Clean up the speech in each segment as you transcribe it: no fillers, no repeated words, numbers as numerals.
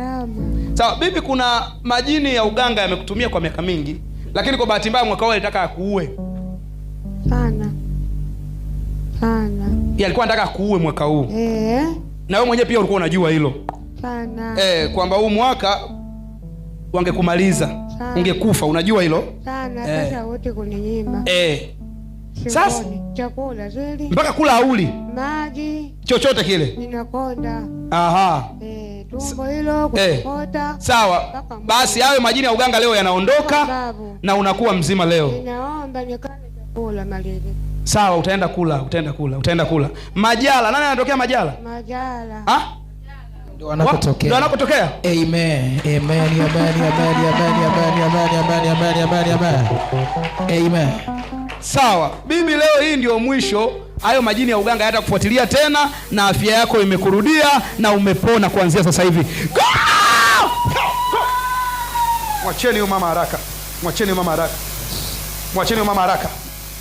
Salama. Sawa bibi, kuna majini ya uganga yamekutumia kwa miaka mingi, lakini kwa bahati mbaya mwaka huu alitaka akuue. Sana. Sana. Yalikuwa anataka akuue mwaka huu. Eh, Na wewe mwenyewe pia ulikuwa unajua hilo. Sana. Kwamba huu mwaka wangekumaliza, Sana. ungekufa, unajua hilo? Sana. Eh. Sasa wote kuninyima. Sasa Singoni. Chakula zili, mpaka kula hauli maji chochote kile. ninakonda. Aha. Tumbo hilo kukota. Sawa. Mpaka Basi hayo majini ya uganga leo yanaondoka Babu. na unakuwa mzima leo. Ninaomba nikale chakula malili. Sawa, utaenda kula, utaenda kula, utaenda kula. Majala, nani anatokea Majala? Majala. Ah? Ndio wanakotokea. Ndio wanakotokea? Amen. Amen. Amen. Amen. Amen. Amen. Amen. Amen. Amen. Amen. Amen. Amen. Sawa. Bibi, leo hii ndio mwisho. Hayo majini ya uganga hayatakufuatilia tena na afya yako imekurudia na umepona kuanzia sasa hivi. Go! Go! Go! Mwacheni huyu mama haraka. Mwacheni huyu mama haraka. Mwacheni huyu mama haraka.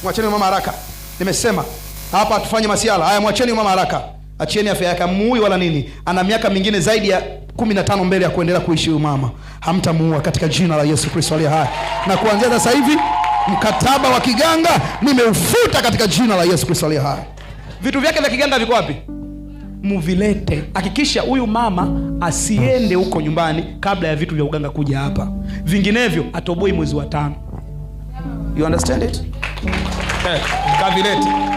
Mwacheni huyu mama haraka. Nimesema hapa tufanye masiala. Haya, mwacheni huyu mama haraka. Achieni afya yake, muui wala nini. Ana miaka mingine zaidi ya 15 mbele ya kuendelea kuishi huyu mama. Hamtamuua katika jina la Yesu Kristo aliye hai. Na kuanzia sasa hivi mkataba wa kiganga nimeufuta katika jina la Yesu Kristo aliye hai. Vitu vyake vya kiganga viko wapi? Muvilete. Hakikisha huyu mama asiende huko nyumbani kabla ya vitu vya uganga kuja hapa. Vinginevyo atoboi mwezi wa 5. You understand it? Kavilete.